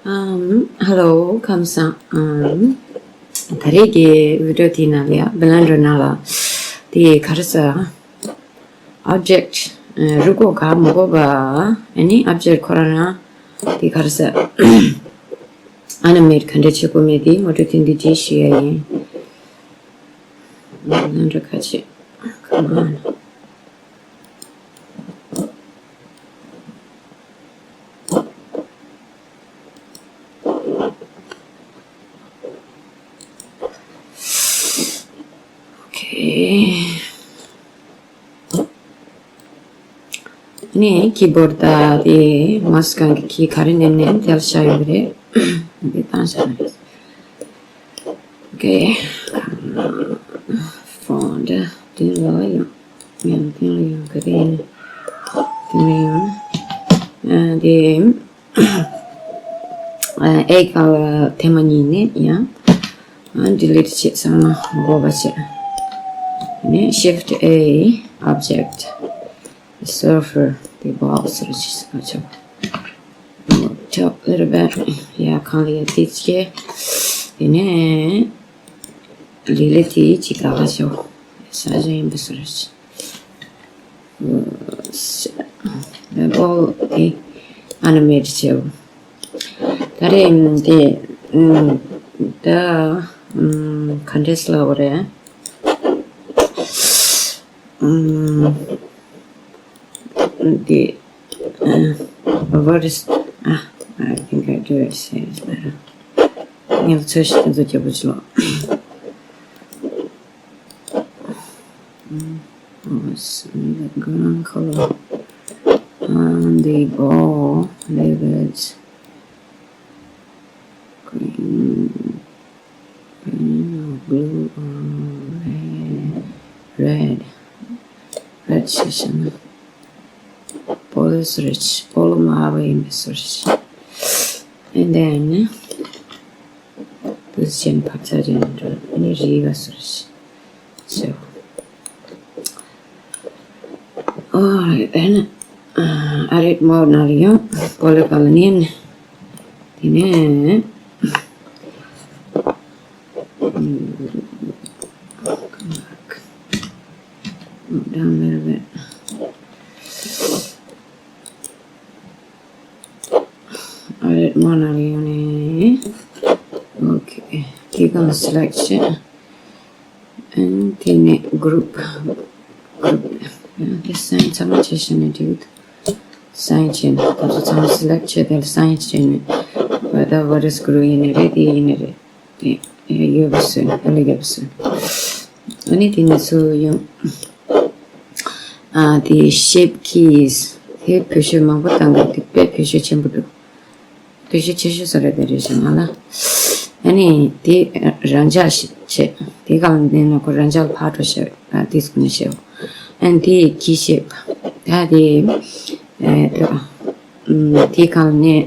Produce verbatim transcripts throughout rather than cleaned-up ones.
ཨམ། Hello, ཁམས་བཟང་། ཨམ། ད་རེས་ཀྱི་བི་ཌི་ཡོ་དེའི་ནང་ལ་ཡ་Blender ནང་ལ་དེ་ག་རེ་ཟེར། Object རུས་ཁོག་ག་མི་དགོས་པ། ཨ་ནི་object ཁོ་རང་རང་དེ་ག་རེ་ཟེར། Animate ག་འདྲ་བྱེད་དགོས་མེད་དེ་ངོ་སྤྲོད་ཐེངས་འདི་རྗེས་ཞུ་ཡ་ཡིན། Blender ཁ་ཕྱེ། Come on. Okay. ནས་keyboard དང་དེ་mouse གང་གི་གི་ག་རེ་ནས་ནས་དེ་ལ་བཞག་ཡོད་རེད། འདི་བཏང་བཞག་ན་རེད། Okay. Font དེ་ལ་ཡང་ཡང་དེ་ལ་ཡང་ག་རེ་ཡིན་དེ་ལ་ཡང་དེ། ཨེ་ག་ཐེངས་མ་གཉིས་ནས་ཡང་delete བྱེད་ཚང་མ་འགོ་བ་བྱེད། ནས་shift A, object, surface དེ་box རུ་ཆེ་ས་ཆོག་ཆོག little bit ཡ་གང་ལ་ཡ་དེ་ཆེ། དེ་ནས་delete དེ་ཅི་ག་ག་ཆོག་ས་ཆ་ཡིན་པ་སོ་ར་ཆེ། ཨོ་དེ་animate བྱེད། ད་རེས་དེ་ད་ག་འདྲས་ལབ་དགོས་རེད། དེ་what is, ah, I think I do it say it better. ངས་ཚོད་ཤིག་དེ་ཚོ་རྒྱབ་པོ་ཅི་ལོ། What's the ground color on the ball? Leave it green, green or blue or red. Red. Red session. Polish rich. All my way in this rich. And then position ཕར་ཚུར་རེ་འགྲོ། ཨ་ནི་རིལ་བ་སོར་ཞིག་ཞོག་ཨོ་ཨ་ནི་ཨ་རེད་མོ་ན་རེ་ཡང་པོ་ལི་ག་ལ་ཉན། དེ་ནས་ཨམ། ཨམ། ཨམ། ཨམ། ཨམ། ཨ་རེད་མོ་ན་རེ་ཡང་ནས། ཨོ་ཁེ། དེ་གང་select བྱེད། ཨན། དེ་ནས་group group དེ་sign ཚང་མ་བྱེད་ཤེས་ནས་འགྲིག་འདུག sign བྱས་ནས་ད་ཚོ་ཚང་མ་select བྱས་དེ་ལ་sign བྱས་ནས་what the what is group ཡིན་ནས་རེད། དེ་ཡིན་ནས་རེད། དེ་ཡོད་པ་བཟོས་ནས་ཨ་ལ་ཡོད་པ་བཟོས་ནས་ཨ་ནི་དེ་ནས་ཚུར་ཡོང་། ཨ་དེ་shape keys དེ་བེད་སྤྱོད་མང་པོ་བཏང་གི་འདུག་དཔེ་བེད་སྤྱོད་ཆེན་པོ་འདུག་དེ་ཤུགས་ཆེ་ཤོས་སུ་རེད་དེ་རེད་ཤག་ང་ལ། ཨ་ནི་དེ་རང་འཇགས་ཤིག་བྱེད། དེ་གང་ནས་ན་ཁོ་རང་འཇགས་ཕར་འགྲོ་ཤེས། ཨ་དེ་སུ་ནས་ཤེས། ཨ་ནི་དེ་གི་ཤེས། ད་དེ་ཨ་དེ་གང་ནས་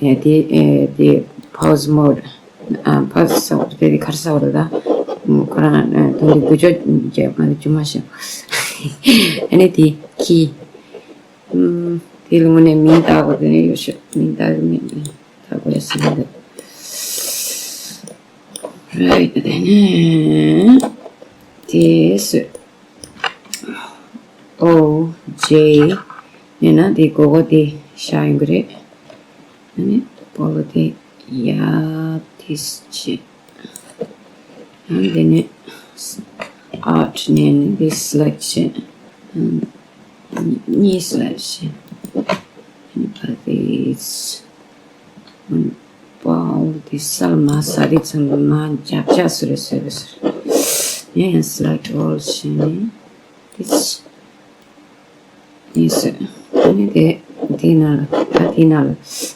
ཨ་དེ་ཨ་དེ་pause mode ཨ་pause ཟེར་བ་དེ་དེ་གར་ཟེར་བ་རེད་ད། ཁོ་རང་ཨ་དེ་འདི་འགུལ་སྐྱོད་རྒྱབ་ང་ལ་ཅུང་མ་ཤེས། ཨ་ནི་དེ་གི་ཨུམ། དེ་ལ་དངོས་གནས་མིང་བཏགས་དགོས་དེ་ནས་ཡོད་ཤག་མིང་བཏགས་མིན་བཏགས་དགོས་ཡ་ཟིན་འདུག right དེ་ནས་དེ་སུ། O J ཡིན་ན་དེ་གོ་གོ་དེ་ཤ་ཡོང་གི་རེད། ཨ་ནི་པོ་ལོ་དེ་ཡ་དེ་སུ་བྱེད། ཡང་འདི་ནས་ཨར་ཊི་ནས་ནི་འདི་སི་ལེག་ཊི་བྱེད། གཉིས་སི་ལེག་ཊི་བྱེད། ཨ་ནི་ཕ་དེ་པའོ་དེ་སལ་མ་ས་དེ་ཚང་མ་རྒྱབ་རྒྱབ་སུ་རེ་སུ་རེ་སུ་རེ། ཡང་ཡང་སི་ལེག་ཊི་ཨོལ་བྱེད་ནི་དེ། ཡིན་སྲིད། ཨ་ནི་དེ་དེའི་ནང་ལ་ད་དེའི་ནང་ལ་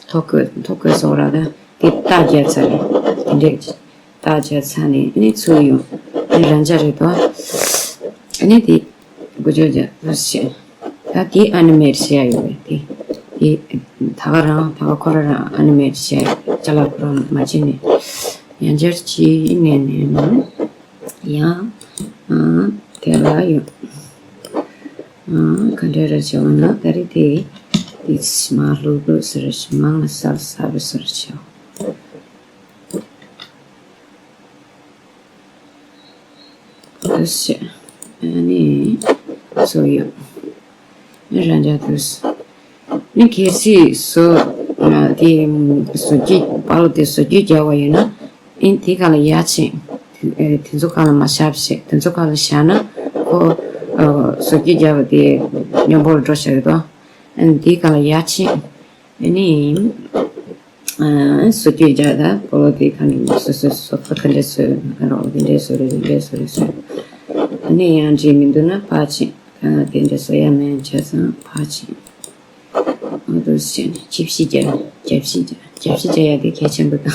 ཐོ་བཀོད་ཐོ་བཀོད་སོང་ར་ད་དེ་རྟགས་བརྒྱབ་ཚར་རེད། དེ་འདྲས་རྟགས་བརྒྱབ་ཚར་ནས་ཨ་ནི་ཚུར་ཡོང་། ཨ་ནི་རང་འཇགས་རེད་དོ། ཨ་ནི་དེ་འགུལ་སྐྱོད་རྒྱག་ལ་བྱེད། ད་དེ་ཨ་ནི་མེཊ་བྱེད་ཡ་ཡོད་རེད། དེ་དེ་ད་ག་རང་ད་ག་ཁོ་ར་རང་ཨ་ནི་མེཊ་བྱེད་ཡ་ཡོད་རེད། ཅ་ལག་ཁོ་རང་མ་བྱེད་ནས་ཡང་བསྐྱར་གཅིག་ནས་ནས་ཡང་དེ་ལ་ཡོང་། ག་འདྲ་རེད་བྱས་པ་ན་ད་རེས་དེ་ དེ་མ་ལྷུག་ལྷུག་ཟེར་ཞིག་མང་ལ་སལ་ས་བི་ཟེར་ཞིག་འདུ་ཤེས། ཨ་ནི་བཟོ་ཡོད། ཨ་རང་འཇགས་འདུག་ནི་གལ་སྲིད་བཟོ་དེ་བཟོ་རྒྱུ་པ་ལོ་དེ་བཟོ་རྒྱུ་རྒྱག་པ་ཡིན་ན། ཨིན་དེའི་སྒང་ལ་ཡར་ཕྱིན། དེ་ཚོ་སྒང་ལ་མ་བཞག་བྱས། དེ་ཚོ་སྒང་ལ་བཞག་ན་ཁོ་བཟོ་རྒྱུ་རྒྱག་པ་དེ་སྙོམས་པོར་འགྲོ་བཞག་གི་འདུག་ཨིན་དེའི་སྒང་ལ་ཡར་ཕྱིན། ཨ་ནི། ཨ་བཟོ་རྒྱུ་རྒྱག་ད་པ་ལོ་དེ་གང་ནས་བཟོ་བཟོ་བཟོ་ཁོ་དེ་འདྲས་བཟོ་ཁ་རོག་དེ་འདྲས་བཟོ་རེད། དེ་འདྲས་བཟོ་རེད་བཟོ། ཨ་ནི་ཡང་འགྲིག་མི་འདུག་ན་ཕར་ཕྱིན། ཨ་དེ་འདྲས་བཟོ་ཡ་མེད་བྱས་ཙང་ཕར་ཕྱིན། ཨ་འདུག་སེ་བྱས་ནས་རྒྱབ་བཤིག་རྒྱབ་རྒྱབ་བཤིག་རྒྱབ་རྒྱབ་བཤིག་རྒྱག་ཡ་དེ་གལ་ཆེན་པོ་དང་།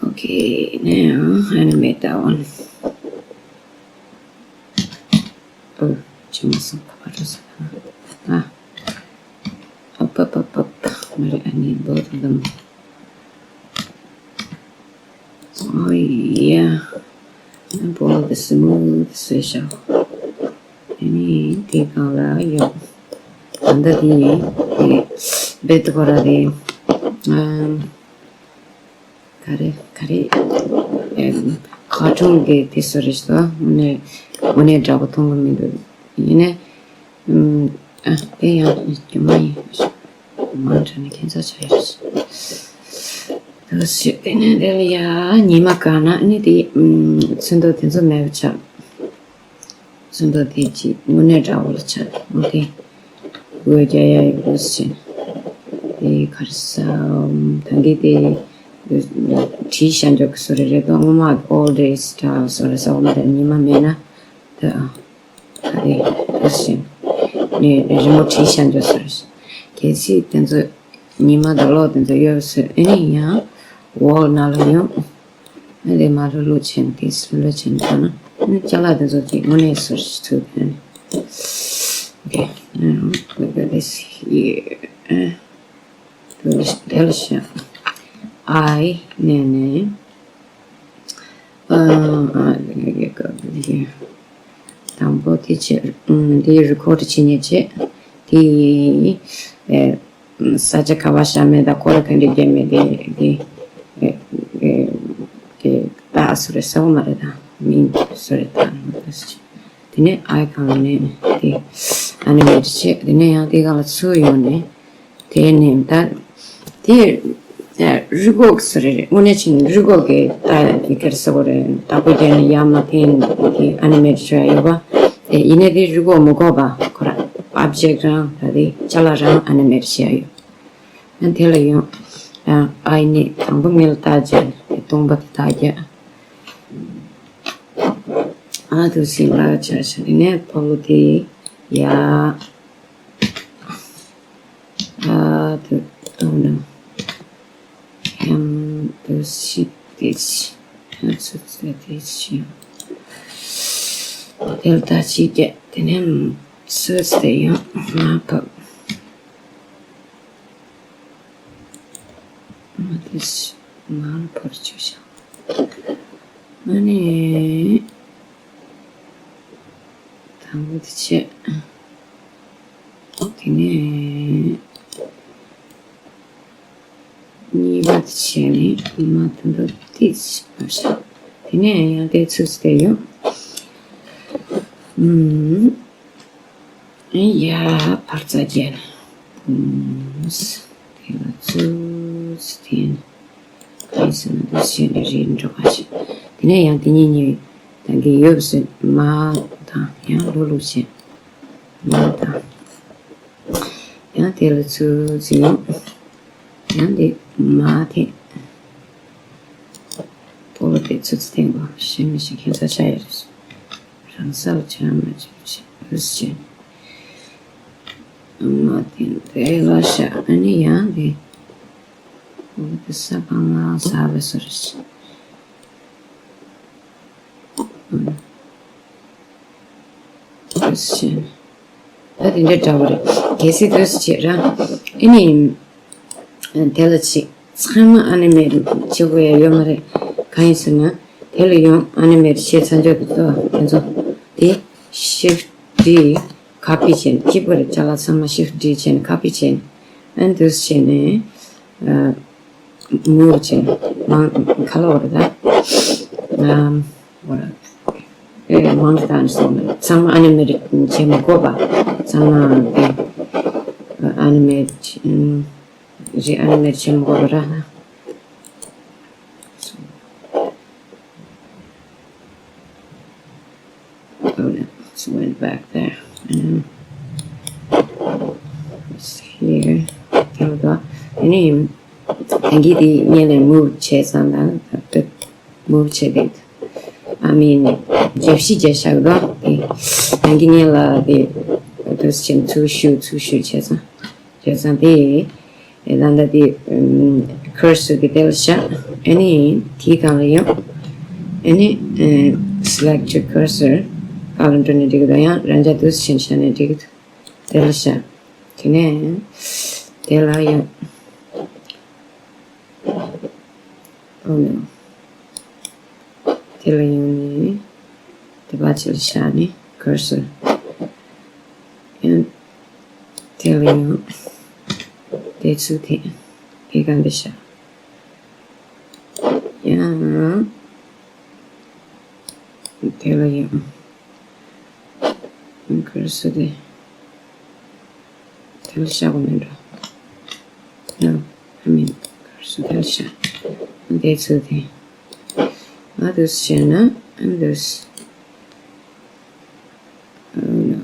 ཨོ་ཁེ། Now animate that one. ཨོ། ཅི་མ་སོང་ག་པར་འགྲོ་སོང་ཨ། ཨ་པ་པ་པ་པ། མ་རེད། I need both of them. Oh yeah. Both the smooth seashell. ཨ་ནི་དེའི་སྒང་ལ་ཡོད། ད་ལྟ་དེ་ནི་དེ་བེད་ཁོ་ར་དེ་ཨམ། ག་རེ་ག་རེ། ཨེམ། ཁ་ཆུང་གི་དེ་སུ་རེད་ཟེར། དངོས་གནས་དངོས་གནས་འདྲ་པོ་མཐོང་གི་མི་འདུག་ཡིན་ནའི། ཨམ། ཨ་དེ་ཡང་སྐྱོ་མ་ཡིན། མང་དྲགས་ནས་ཁྱད་མཚར་ཆགས་ཡོད་རེད། དེ་ནས་དེ་ལ་ཡ་ཉི་མ་གང་ན་ནི་དེ་ཨམ། ཚོན་མདོག་དེ་ཚོ་མེད་པ་ཆགས། ཚོན་མདོག་དེ་ཅིག་དངོས་གནས་འདྲ་པོ་ལ་ཆགས། འོ་དེ་འོད་རྒྱག་ཡ་ཡོད་ཟེར། དེ་ག་རེ་ཟ་ད་གིན་དེ་བྲིས་བཞག་འཇོག་གི་བཟོ་རེད་རེད་དོ། སྔོན་མ་all days འདྲ་བཟོ་རེད་ཟ་འོ་མ་རེད། ཉི་མ་མེད་ན་དེ་ཨ། ད་དེ་འདུག་སེ་ནས་རི་མོ་བྲིས་བཞག་འཇོག་ཟེར། གལ་སྲིད་དེ་ཚོ་ཉི་མ་ཟླ་གློག་དེ་ཚོ་ཡོད་ཟེར། ཨ་ནི་ཡང་wall ནང་ལ་ཡོང་། ཨ་དེ་མ་ལྷུག་ལྷུག་བྱས་ནས་དེ་ལྷུག་ལྷུག་བྱས་ནས་བཏང་ན། ཨ་ནི་ཅ་ལག་དེ་ཚོ་དེ་དངོས་གནས་ཟེར་ཞིག་ཚུལ་དེ་ནི། Okay, now look at this here. དེ་ལ་དེ་ལ་བཞག I ནས་ནས། ཨ་ཨ་དེ་དང་པོ་དེ་བྱས། ཨུམ། དེ་རི་ཁོར་ཌི་བྱེད་མཁན་བྱས། དེ་ཨེ་ས་ཆ་ག་པར་བཞག་མེད་དང་ཁོ་ར་ག་འདྲས་བརྒྱབ་མེད་དེ་དེ་ཨེ་ཨེ་དེ་ལྟ་སུ་རེད་ཟེར་བ་མ་རེད། ད་མིང་སུ་རེད་ད་ནོ་ཏོ་སི། དེ་ནས་I སྒང་ལ་ནས་དེ་ཨ་ནི་མེ་ཊི་བྱས། དེ་ནས་ཡང་དེ་སྒང་ལ་ཚུར་ཡོང་ནས། དེ་ནས་ད་དེ་རི་གོག་སུ་རེད། དངོས་གནས་བྱས་ན་རི་གོག་གི་ད་དེ་ག་རེ་ཟེར་དགོས་རེད། བདག་པོ་རྒྱག་ནས་ཡར་མར་འཐེན་དེ་ཨ་ནི་མེ་ཊི་བྱས་ཡོད་པ། དེ་ཡིན་ནའི་དེ་རི་གོག་མི་དགོས་པ། ཁོ་རང་ཨོབ་ཇེག་རང་ད་དེ་ཅ་ལག་རང་ཨ་ནི་མེ་ཊི་བྱས་ཡོད། ཨ་དེ་ལ་ཡོང་། ཨ་ཨའི་ནི་དང་པོ་མེ་ལ་བཏགས་རྗེས་དེ་སྟོང་པ་དེ་བཏགས་རྗེས། ཨ་དུ་སིང་ལ་ཆ་ཆ་ནི་ནས་ཕོ་བོ་དེ་ཡ། ཨ་དུ་ཨ་ནི་ཡང་དུ་སི་དེ་ཆི་ཨ་ཚུ་ཚུ་དེ་ཆི་ཡང་དེ་ལ་ད་ཅི་རྒྱ་དེ་ནས་ཚུ་དེ་ཡང་མ་ཕབ། ཨ་དེ་ཆི་མ་ཕར་ཆུ་ཤ་ཨ་ནི། དང་པོ་དེ་བྱས། དེ་ནས་གཉིས་པ་དེ་བྱས་ནས་ཉི་མ་དེ་འདྲ་ཏིས་བྱས། དེ་ནས་ཡང་དེ་ཚུགས་དེ་ཡོད། ཨུམ། ཡ་ཕར་ཙ་རྒྱན། ཨུམ། དེ་ལ་ཚུགས་དེ་ཡིན། གང་ཡིན་ཟེར་ན་འདུག་སེ་བྱས་ནས་རིལ་འགྲོ་ག་ཞིག་དེ་ནས་ཡང་དེ་གཉིས་གཉིས་ད་གིན་ཡོད་ཟེར་མ་དང་ཡང་ལྷུག་ལྷུག་བྱས། མ་དང་། ཡང་དེ་ལ་ཚུར་འཛིན་ཡོང་། ཡང་དེ་མ་དེ། སྤོ་ལོ་དེ་ཚུར་ཚུར་བསྟན་པ་ཤེས་མི་ཤེས་ཁྱད་མཚར་ཆགས་ཡོད་རེད། རང་ས་ལ་ཆ་མ་ཆུ་ཆུ་ཆུ། མ་དེ་དེ་ལ་ཤ་ཨ་ནི་ཡང་དེ། འོ་དེ་ས་གང་ལ་ས་བས་སོ་རེད། ཨུམ། ཨུ་སི། ད་དེ་འདྲ་འདྲ་བོ་རེད། གལ་སྲིད་དུས་སུ་བྱེད་ར། ཨེ་ནི། དེ་ལ་ཅིག་ཚང་མ་ཨ་ནི་མེད་བྱེད་དགོས་ཡ་ཡོད་མ་རེད། གང་ཡིན་ཟེར་ན། དེ་ལ་ཡང་ཨ་ནི་མེད་བྱེད་ཚར་འཇོག་གི་ཏོ་དེ་ཚོ། དེ་ཤིབ་ཊི་ཌི་ག་ ཁ་པི་བྱས་ནས་གཅིག་པུ་རེད། ཅ་ལག་ཚང་མ་ཤིཕ་ཊི་ཌི་བྱས་ནས་ཁ་པི་བྱས་ནས་ཨན་འདུག་བྱས་ནས་མུབ་བྱས་ནས་མང་ཁ་ལོ་བར་ད་ཨམ་བར་ཨེ་མང་དུ་བཏང་སོང་ནས་ཚང་མ་ཨ་ནི་མེ་ཊི་བྱེད་མི་དགོས་པ། ཚང་མ་དེ་ཨ་ནི་མེ་ཊི་རེ་ཨ་ནི་མེ་ཊི་བྱེད་མི་དགོས་པ་ར། Oh, no. Just went back there. Um, it's here. There we go. And then, and get the, you know, move chairs on that. Move chair date. I mean, Jepsi Jesha go. And get the, the, those chin two shoe, two shoe chairs. བྱས་ཙང་དེ། ད་ལྟ་དེ་ཀར་སར་གི་དེ་ལ་བཞག་ཨ་ནི་དེའི་སྒང་ལ་ཡོང་། ཨ་ནི་select your cursor གང་ལ་འགྲོ་ནས་འགྲིག་གི་འདུག་ཡང་རང་འཇགས་འདུག་སེ་བྱས་ནས་འགྲིག་གི་འདུག་དེ་ལ་བཞག་དེ་ནས་དེ་ལ་ཡོང་། Oh no. དེ་ལ་ཡོང་ནས་དེ་པ་ཅིག་ལ་བཞག་ནས་ཀར་སར་ཡང་དེ་ལ་ཡོང་། དེ་ཚུར་དེ་དེ་གང་དེ་བཞག་ཡང་དེ་ལ་ཡོང་། ཀར་སར་དེ། དེ་ལ་བཞག་གོ་མེད་འགྲོ། No, I mean, ཀར་སར་དེ་ལ་བཞག་དེ་ཚུར་དེ། ང་འདུག་སེ་བྱས་ན་ཨ་འདུག་སེ། Oh no.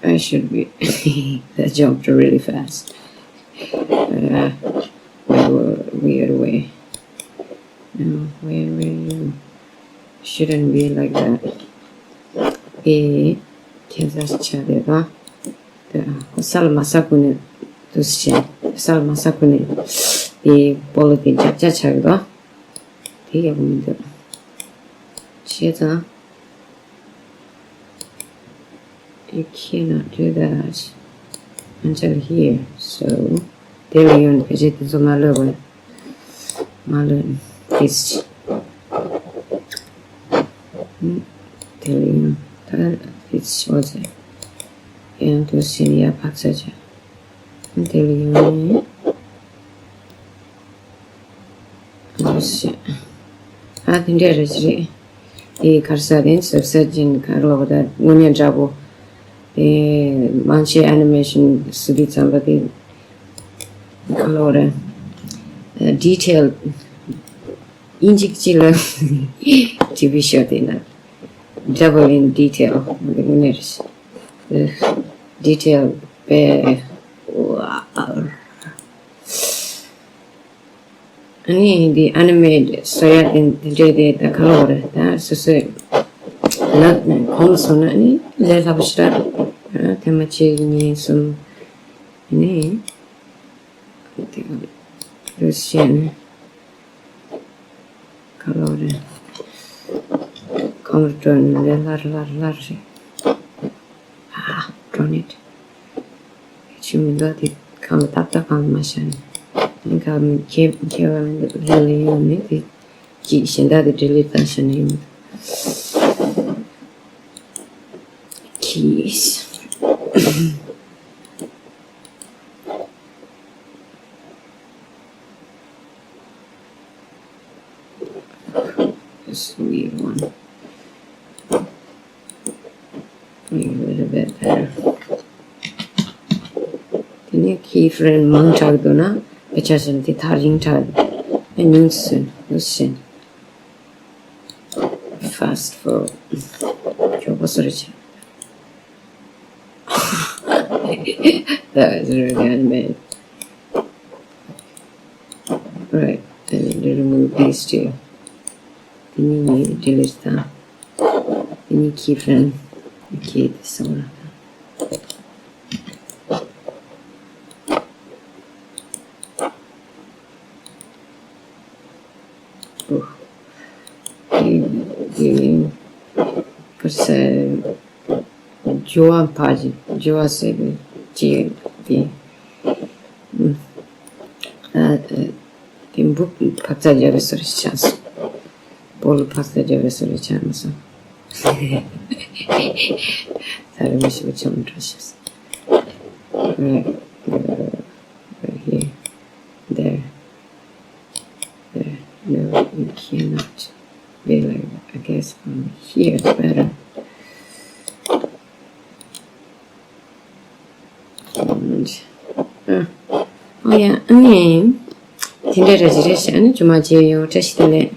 I should be. That jumped really fast. Uh, we were weird way. No, where were you? Shouldn't be like that. ཨེ། ཁྱད་མཚར་ཆགས་བསྡད་པ། དེ་ཨ་ཁོ་ས་ལ་མ་ཟག་གོ་ནས་འདུག་སེ་བྱས། ས་ལ་མ་ཟག་གོ་ནས་དེ་སྤོ་ལོ་དེ་འཇག་འཇག་ཆགས་ཀྱི་འདུག་དེ་ཡག་པོ་མི་འདུག་བྱས་ཙང་། You cannot do that until here. So, དེ་ལ་ཡོང་ཕལ་ཆེར་དེ་ཚོ་མ་ལོས་པ། མ་ལོས། This. དེ་ལ་ཡོང་ད་this was it. ཡང་དུ་སེ་ཡ་ཕག་ཚ་ཆ། དེ་ལ་ཡོང་ནས། ཨོ་ཤི། ཨ་དེ་འདྲ་རེད་ཅི་རེད། དེ་གར་ས་དེ་སབ་སད་ཅིན་གར་ལོག་ད་དངོས་གནས་འདྲ་པོ། དེ་མང་ཆེ་ཨ་ནི་མེ་ཤིན་སུ་དུས་ཙམ་པ་དེ་ག་ལོག་རེད། ཌི་ཊེལ་ཨིན་ཅིག་ཅི་ལ་ཊི་ཝི་ཤོ་དེ་ན་double in detail དངོས་གནས་རེད། ཌི་ཊེལ་པེ། ཨ་ནི་འདི་ཨ་ནི་མེ་བཟོ་ཡ་དེ་འདི་འདྲས་དེ་ད་ག་ལོག་རེད། ད་སོ་སོས་ལབ་ནས་གོམས་སོང་ན་ནི་ལས་སླ་པོ་ཞེ་དྲག་རེད། ཐེངས་མ་གཅིག་གཉིས་གསུམ་ནི་དེ་ག་ལ་བཤད་ནས། ག་ལོག་རེད། གང་རུ་འགྲོ་ནས་ལས་སླ་སླ་སླ་རེད། ཨ། ཌོན་ཨིཊ། ཆུ་མི་འདུག་དེ་གང་ལ་ཏག་ཏག་གང་ལ་མ་བཞག་ནས། ཨ་ནི་ག་མི་ཁྱེད་ཁྱེད་བ་མི་འདུག་ལས་ལ་ཡོང་ནས་དེ་ཅིག་གཞན་དག་དེ་ཌི་ལིཊ་བཏང་བཞག་ནས་ཡོང་། Keys. This weird one. Wait a little bit there. དེ་ནས་ཁི་ཕི་རེམ་མང་དྲགས་འདུག་ན་དཔེ་ཆ་བཞིན་དེ་ཐག་རིང་དྲགས་འདུག་ཨ་ཉུང་ཙམ་ཟིན། Fast forward. མགྱོགས་པོ་བཟོ་རེ་བྱས། That was really animated. Right, I need to remove these two. དེ་གཉིས་ནི་ཌི་ལིཊ་དང་། དེ་གཉིས་ཁི་ཕི་རེམ། Okay, this one. Oh. དེ་དེ་ཁ་ས་ཇོ་བ་ཕ་ཇི་ཇོ་བ་ཟེར་བའི་ཅི་དེ། ཨ་དེ་འབུ་ཕག་ཚ་རྒྱབ་པའི་སོ་རེ་ཆགས་སོང་། སྤོ་ལོ་ཕག་ཚ་རྒྱབ་པའི་སོ་རེ་ཆགས་མ་སོང་། I wish we don't rush us. Right, uh, right here. There. There. No, you cannot be like that. I guess from here is better. And, uh, oh yeah, I mean, དེ་འདྲ་རེད་ཅི་རེད་ཤག་ཨ་ནི་ཇུ་མ་བརྗེད་ཡོད། བཀྲ་ཤིས་བདེ་ལེགས།